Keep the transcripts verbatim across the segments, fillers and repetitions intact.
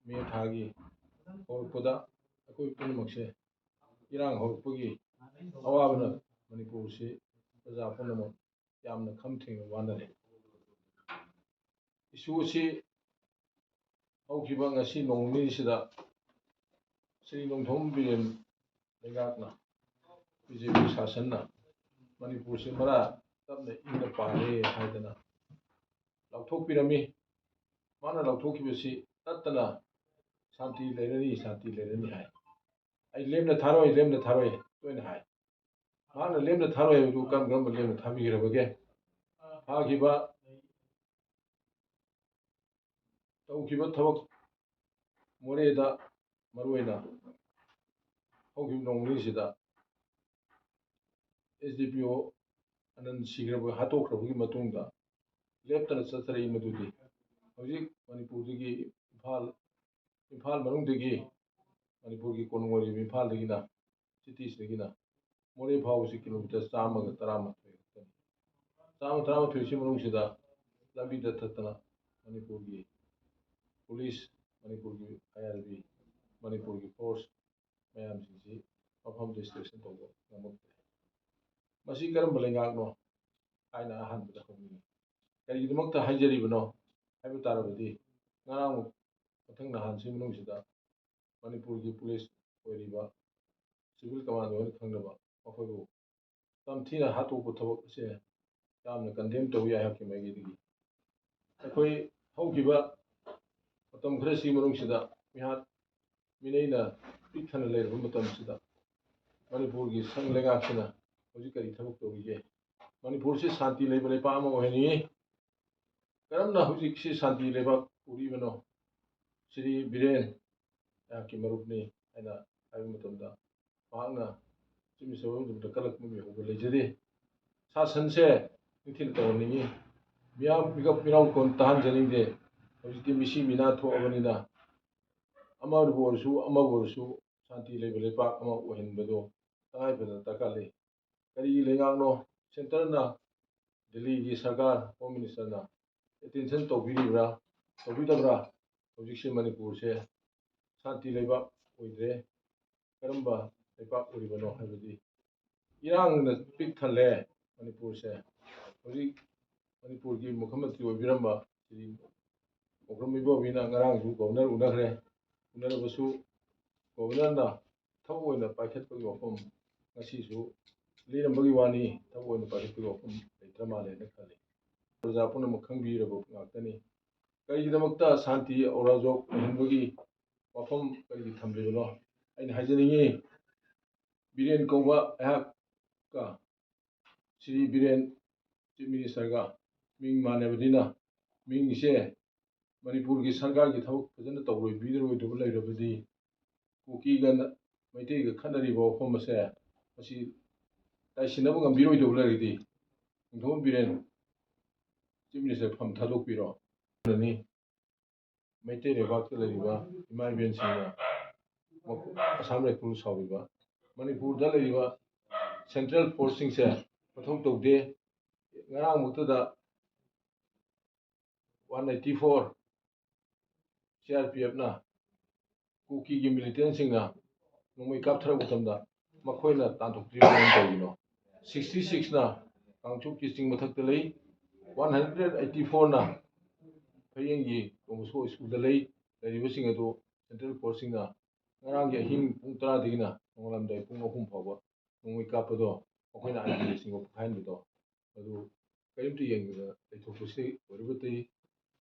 ꯃꯦ ꯊꯥꯒꯤ ꯍꯧꯔꯛꯄꯗ ꯑꯩꯈꯣꯏ ꯄꯨꯝꯅꯃꯛꯁꯦ ꯏꯔꯥꯡ ꯍꯧꯔꯛꯄꯒꯤ ꯑꯋꯥꯕꯅ ꯃꯅꯤꯄꯨꯔꯁꯤ ꯄ꯭ꯔꯖꯥ ꯄꯨꯝꯅꯃꯛ ꯌꯥꯝꯅ ꯈꯝ ꯊꯦꯡꯅ ꯋꯥꯅꯔꯦ꯫ ꯏꯁꯨ ꯑꯁꯤ ꯍꯧꯈꯤꯕ ꯉꯁꯤ ꯅꯣꯡ ꯅꯤꯅꯤꯁꯤꯗ ꯁ꯭ꯔꯤ ꯅꯣꯡꯊꯣꯝ ꯕꯤꯔꯦꯟ ꯂꯩꯉꯥꯛꯅ, ꯕꯤ ꯖꯦ ꯄꯤ ꯁꯥꯁꯟꯅ ꯃꯅꯤꯄꯨꯔꯁꯤ ꯃꯔꯥ ꯇꯞꯅ ꯏꯪꯅ ꯄꯥꯜꯂꯦ ꯍꯥꯏꯗꯅ ꯂꯥꯎꯊꯣꯛꯄꯤꯔꯝꯃꯤ꯫ ꯃꯥꯅ ꯂꯥꯎꯊꯣꯛꯈꯤꯕꯁꯤ ꯇꯠꯇꯅ "ꯁꯥꯟꯇꯤ ꯂꯩꯔꯅꯤ, ꯁꯥꯟꯇꯤ ꯂꯩꯔꯅꯤ" ꯍꯥꯏ꯫ "ꯑꯩ ꯂꯦꯝꯅ ꯊꯥꯔꯣꯏ, ꯂꯦꯝꯅ ꯊꯥꯔꯣꯏ" ꯇꯣꯏꯅ ꯍꯥꯏ꯫ ꯃꯍꯥꯛꯅ ꯂꯦꯝꯅ ꯊꯥꯔꯣꯏ ꯍꯥꯏꯕꯗꯨ ꯀꯔꯝ ꯀꯔꯝꯕ ꯂꯦꯝꯅ ꯊꯥꯕꯤꯈ꯭ꯔꯕꯒꯦ? ꯐꯥꯈꯤꯕ, ꯇꯧꯈꯤꯕ ꯊꯕꯛ, ꯃꯣꯔꯦꯗ ꯃꯔꯨꯑꯣꯏꯅ ꯍꯧꯈꯤꯕ ꯅꯣꯡ ꯅꯤꯅꯤꯁꯤꯗ ꯑꯦꯁ ꯗꯤ ꯄꯤ ꯑꯣ ꯑꯅꯟ ꯁꯤꯈ꯭ꯔꯕ, ꯍꯥꯠꯇꯣꯛꯈ꯭ꯔꯕꯒꯤ ꯃꯇꯨꯡꯗ ꯂꯦꯞꯇꯅ ꯆꯠꯊꯔꯛꯏ ꯃꯗꯨꯗꯤ ꯍꯧꯖꯤꯛ ꯃꯅꯤꯄꯨꯔꯗꯒꯤ ꯏꯝꯐꯥꯜ, ꯏꯝꯐꯥꯜ ꯃꯅꯨꯡꯗꯒꯤ ꯃꯅꯤꯄꯨꯔꯒꯤ ꯀꯣꯅꯨꯡ ꯑꯣꯏꯔꯤꯕ ꯏꯝꯐꯥꯜꯗꯒꯤꯅ, ꯁꯤꯇꯤꯁꯤꯗꯒꯤꯅ ꯃꯣꯔꯦ ꯐꯥꯎꯕꯁꯤ ꯀꯤꯂꯣꯃꯤꯇꯔ ꯆꯥꯝꯃꯒ ꯇꯔꯥꯃꯥꯊꯣꯏ ꯈꯛꯇꯅꯤ꯫ ꯆꯥꯝꯃ ꯇꯔꯥꯃꯥꯊꯣꯏꯁꯤ ꯃꯅꯨꯡꯁꯤꯗ ꯂꯝꯕꯤꯗ ꯊꯠꯇꯅ ꯃꯅꯤꯄꯨꯔꯒꯤ ꯄꯨꯂꯤꯁ, ꯃꯅꯤꯄꯨꯔꯒꯤ ꯑꯥꯏ ꯑꯥꯔ ꯕꯤ, ꯃꯅꯤꯄꯨꯔꯒꯤ ꯐꯣꯔꯁ ꯃꯌꯥꯝꯁꯤꯡꯁꯤ ꯃꯐꯝ ꯗꯤꯁꯇ꯭ꯔꯦꯛꯁꯟ ꯇꯧꯕ ꯉꯝꯃꯛꯇ꯭ꯔꯦ꯫ ꯃꯁꯤ ꯀꯔꯝꯕ ꯂꯩꯉꯥꯛꯅꯣ ꯍꯥꯏꯅ ꯑꯍꯥꯟꯕꯗ ꯍꯧꯅꯤꯡꯏ꯫ ꯀꯔꯤꯒꯤꯗꯃꯛꯇ ꯍꯥꯏꯖꯔꯤꯕꯅꯣ ꯍꯥꯏꯕ ꯇꯥꯔꯕꯗꯤ, ꯉꯔꯥꯡ ꯃꯊꯪ ꯅꯍꯥꯟꯁꯤ ꯃꯅꯨꯡꯁꯤꯗ ꯃꯅꯤꯄꯨꯔꯒꯤ ꯄꯨꯂꯤꯁ ꯑꯣꯏꯔꯤꯕ ꯁꯤꯚꯤꯜ ꯀꯃꯥꯟꯗꯣ ꯍꯥꯏꯅ ꯈꯪꯅꯕ ꯃꯈꯣꯏꯕꯨ ꯇꯝꯊꯤꯅ ꯍꯥꯠꯇꯣꯛꯄ ꯊꯕꯛ ꯑꯁꯦ ꯌꯥꯝꯅ ꯀꯟꯗꯦꯝ ꯇꯧꯏ ꯑꯩꯍꯥꯛꯀꯤ ꯃꯥꯏꯀꯩꯗꯒꯤ꯫ ꯑꯩꯈꯣꯏ ꯍꯧꯈꯤꯕ ꯃꯇꯝ ꯈꯔꯁꯤꯒꯤ ꯃꯅꯨꯡꯁꯤꯗ ꯃꯤꯍꯥꯠ ꯃꯤꯅꯩꯅ ꯄꯤꯛ ꯊꯟꯅ ꯂꯩꯔꯕ ꯃꯇꯝꯁꯤꯗ ꯃꯅꯤꯄꯨꯔꯒꯤ ꯁꯪ ꯂꯩꯉꯥꯛꯁꯤꯅ ꯍꯧꯖꯤꯛ ꯀꯔꯤ ꯊꯕꯛ ꯇꯧꯔꯤꯒꯦ? ꯃꯅꯤꯄꯨꯔꯁꯤ ꯁꯥꯟꯇꯤ ꯂꯩꯕ ꯂꯩꯄꯥꯛ ꯑꯃ ꯑꯣꯏꯍꯟꯅꯤꯡꯏ꯫ ꯀꯔꯝꯅ ꯍꯧꯖꯤꯛꯁꯤ ꯁꯥꯟꯇꯤ ꯂꯩꯕꯥꯛ ꯄꯨꯔꯤꯕꯅꯣ? ꯁ꯭ꯔꯤ ꯕꯤꯔꯦꯟ ꯑꯩꯍꯥꯛꯀꯤ ꯃꯔꯨꯞꯅꯤ ꯍꯥꯏꯅ ꯍꯥꯏꯕ ꯃꯇꯝꯗ ꯃꯍꯥꯛꯅ ꯆꯤꯞ ꯃꯤꯅꯤꯁꯇꯔ ꯑꯣꯏꯕ ꯃꯇꯝꯗ ꯀꯜꯂꯛꯄ ꯃꯤꯍꯧꯕ ꯂꯩꯖꯗꯦ꯫ ꯁꯥꯁꯟꯁꯦ ꯅꯤꯡꯊꯤꯅ ꯇꯧꯍꯟꯅꯤꯡꯉꯤ꯫ ꯃꯤꯌꯥꯝ ꯃꯤꯀꯞ ꯃꯤꯔꯥꯎ ꯀꯣꯟ ꯇꯥꯍꯟꯖꯅꯤꯡꯗꯦ꯫ ꯍꯧꯖꯤꯛꯇꯤ ꯃꯤꯁꯤ ꯃꯤꯅꯥ ꯊꯣꯛꯑꯕꯅꯤꯅ ꯑꯃꯕꯨ ꯑꯣꯏꯔꯁꯨ ꯑꯃꯕꯨ ꯑꯣꯏꯔꯁꯨ ꯁꯥꯟꯇꯤ ꯂꯩꯕ ꯂꯩꯄꯥꯛ ꯑꯃ ꯑꯣꯏꯍꯟꯕꯗꯣ ꯇꯉꯥꯏ ꯐꯗꯅ ꯗꯔꯀꯥꯔ ꯂꯩ꯫ ꯀꯔꯤꯒꯤ ꯂꯩꯉꯥꯛꯅꯣ? ꯁꯦꯟꯇꯔꯅ, ꯗꯤꯜꯂꯤꯒꯤ ꯁꯔꯀꯥꯔ, ꯍꯣꯝ ꯃꯤꯅꯤꯁꯇꯔꯅ ꯑꯦꯇꯦꯟꯁꯟ ꯇꯧꯕꯤꯔꯤꯕ꯭ꯔꯥ, ꯇꯧꯕꯤꯗꯕ꯭ꯔꯥ? ꯍꯧꯖꯤꯛꯁꯦ ꯃꯅꯤꯄꯨꯔꯁꯦ ꯁꯥꯟꯇꯤ ꯂꯩꯕꯥꯛ ꯑꯣꯏꯗ꯭ꯔꯦ꯫ ꯀꯔꯝꯕ ꯂꯩꯕꯥꯛ ꯑꯣꯏꯔꯤꯕꯅꯣ ꯍꯥꯏꯕꯗꯤ, ꯏꯔꯥꯡꯅ ꯄꯤꯛ ꯊꯜꯂꯦ ꯃꯅꯤꯄꯨꯔꯁꯦ꯫ ꯍꯧꯖꯤꯛ ꯃꯅꯤꯄꯨꯔꯒꯤ ꯃꯨꯈ꯭ꯌꯃꯟꯇ꯭ꯔꯤ ꯑꯣꯏꯕꯤꯔꯝꯕ ꯁ꯭ꯔꯤ ꯃꯣꯀ꯭ꯔꯝ ꯏꯕꯣꯕꯤꯅ ꯉꯔꯥꯡꯁꯨ ꯒꯣꯕꯔꯅꯔ ꯎꯅꯈ꯭ꯔꯦ꯫ ꯎꯅꯔꯕꯁꯨ ꯒꯣꯕꯔꯅꯔꯅ ꯊꯕꯛ ꯑꯣꯏꯅ ꯄꯥꯏꯈꯠꯄꯒꯤ ꯋꯥꯐꯝ ꯉꯁꯤꯁꯨ ꯂꯤꯔꯝꯕꯒꯤ ꯋꯥꯅꯤ, ꯊꯕꯛ ꯑꯣꯏꯅ ꯄꯥꯏꯈꯠꯄꯒꯤ ꯋꯥꯐꯝ ꯂꯩꯇ꯭ꯔ ꯃꯥꯜꯂꯦꯅ ꯈꯜꯂꯤ꯫ ꯄ꯭ꯔꯖꯥ ꯄꯨꯝꯅꯃꯛ ꯈꯪꯕꯤꯔꯕ ꯉꯥꯛꯇꯅꯤ꯫ ꯀꯔꯤꯒꯤꯗꯃꯛꯇ ꯁꯥꯟꯇꯤ ꯑꯣꯔꯥꯖꯣꯛ ꯑꯣꯏꯍꯟꯕꯒꯤ ꯋꯥꯐꯝ ꯀꯔꯤꯒꯤ ꯊꯝꯂꯤꯕꯅꯣ? ꯑꯩꯅ ꯍꯥꯏꯖꯅꯤꯡꯉꯤ, ꯕꯤꯔꯦꯟ ꯀꯧꯕ ꯑꯩꯍꯥꯛꯀ ꯁ꯭ꯔꯤ ꯕꯤꯔꯦꯟ ꯆꯤꯐ ꯃꯤꯅꯤꯁꯇꯔꯒ ꯃꯤꯡ ꯃꯥꯟꯅꯕꯅꯤꯅ, ꯃꯤꯡꯁꯦ ꯃꯅꯤꯄꯨꯔꯒꯤ ꯁꯔꯀꯥꯔꯒꯤ ꯊꯕꯛ ꯐꯖꯅ ꯇꯧꯔꯣꯏ, ꯄꯤꯔꯣꯏꯗꯕ ꯂꯩꯔꯕꯗꯤ, ꯀꯨꯀꯤꯒ ꯅ-, ꯃꯩꯇꯩꯒ ꯈꯠꯅꯔꯤꯕ ꯋꯥꯐꯝ ꯑꯁꯦ, ꯃꯁꯤ ꯇꯥꯏꯁꯤꯟꯅꯕ ꯉꯝꯕꯤꯔꯣꯏꯗꯕ ꯂꯩꯔꯒꯗꯤ, ꯅꯤꯡꯊꯧ ꯕꯤꯔꯦꯟ ꯆꯤꯐ ꯃꯤꯅꯤꯁꯇꯔ ꯐꯝ ꯊꯥꯗꯣꯛꯄꯤꯔꯣ꯫ ꯑꯗꯨꯅꯤ ꯃꯩꯇꯩ ꯂꯩꯕꯥꯛꯇ ꯂꯩꯔꯤꯕ ꯏꯃꯥ ꯏꯕꯦꯟꯁꯤꯡꯅ ꯃꯈꯣ-, ꯑꯁꯥꯝ ꯔꯥꯏꯐꯜ ꯁꯥꯎꯔꯤꯕ, ꯃꯅꯤꯄꯨꯔꯗ ꯂꯩꯔꯤꯕ ꯁꯦꯟꯇ꯭ꯔꯦꯜ ꯐꯣꯔꯁꯁꯤꯡꯁꯦ ꯃꯊꯧ ꯇꯧꯗꯦ꯫ ꯉꯔꯥꯡꯃꯛꯇꯗ one eighty four C R P ꯑꯦꯐꯅ ꯀꯨꯀꯤꯒꯤ ꯃꯤꯂꯤꯇꯦꯟꯁꯤꯡꯅ ꯅꯣꯡꯃꯩ ꯀꯥꯞꯊꯔꯛꯄ ꯃꯇꯝꯗ ꯃꯈꯣꯏꯅ ꯇꯥꯟꯊꯣꯛꯇ꯭ꯔꯤꯕ ꯃꯔꯝ ꯀꯔꯤꯒꯤꯅꯣ? ꯁꯤꯛꯁꯇꯤ ꯁꯤꯛꯁꯅ ꯀꯥꯡꯆꯨꯞꯀꯤ ꯆꯤꯡ ꯃꯊꯛꯇ ꯂꯩ, ꯋꯥꯟ ꯍꯟꯗ꯭ꯔꯦꯠ ꯑꯩꯠꯇꯤ ꯐꯣꯔꯅ ꯐꯌꯦꯡꯒꯤ ꯗꯣꯟ ꯕꯣꯁꯀꯣ ꯁ꯭ꯀꯨꯜꯗ ꯂꯩ꯫ ꯂꯩꯔꯤꯕꯁꯤꯡ ꯑꯗꯨ ꯁꯦꯟꯇ꯭ꯔꯦꯜ ꯐꯣꯔꯁꯁꯤꯡꯅ ꯉꯔꯥꯡꯒꯤ ꯑꯍꯤꯡ ꯄꯨꯡ ꯇꯔꯥꯗꯒꯤꯅ ꯅꯣꯡꯉꯥꯜꯂꯝꯗꯥꯏ ꯄꯨꯡ ꯑꯍꯨꯝ ꯐꯥꯎꯕ ꯅꯣꯡꯃꯩ ꯀꯥꯞꯄꯗꯣ, ꯃꯈꯣꯏꯅ ꯑꯥꯏ ꯗꯤꯅꯆꯤꯡꯕ ꯄꯣꯈꯥꯏꯍꯟꯕꯗꯣ, ꯑꯗꯨ ꯀꯔꯤꯝꯇ ꯌꯦꯡꯗꯅ ꯂꯩꯊꯣꯛꯄꯁꯤ ꯑꯣꯏꯔꯒꯗꯤ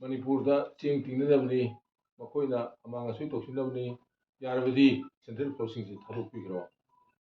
ꯃꯅꯤꯄꯨꯔꯗ ꯆꯦꯡ ꯇꯤꯡꯅꯅꯕꯅꯤ, ꯃꯈꯣꯏꯅ ꯑꯃꯥꯡ ꯑꯁꯣꯏ ꯇꯧꯁꯤꯟꯅꯕꯅꯤ꯫ ꯌꯥꯔꯕꯗꯤ ꯁꯦꯟꯇ꯭ꯔꯦꯜ ꯐꯣꯔꯁꯁꯤꯡꯁꯤ ꯊꯥꯗꯣꯛꯄꯤꯈ꯭ꯔꯣ꯫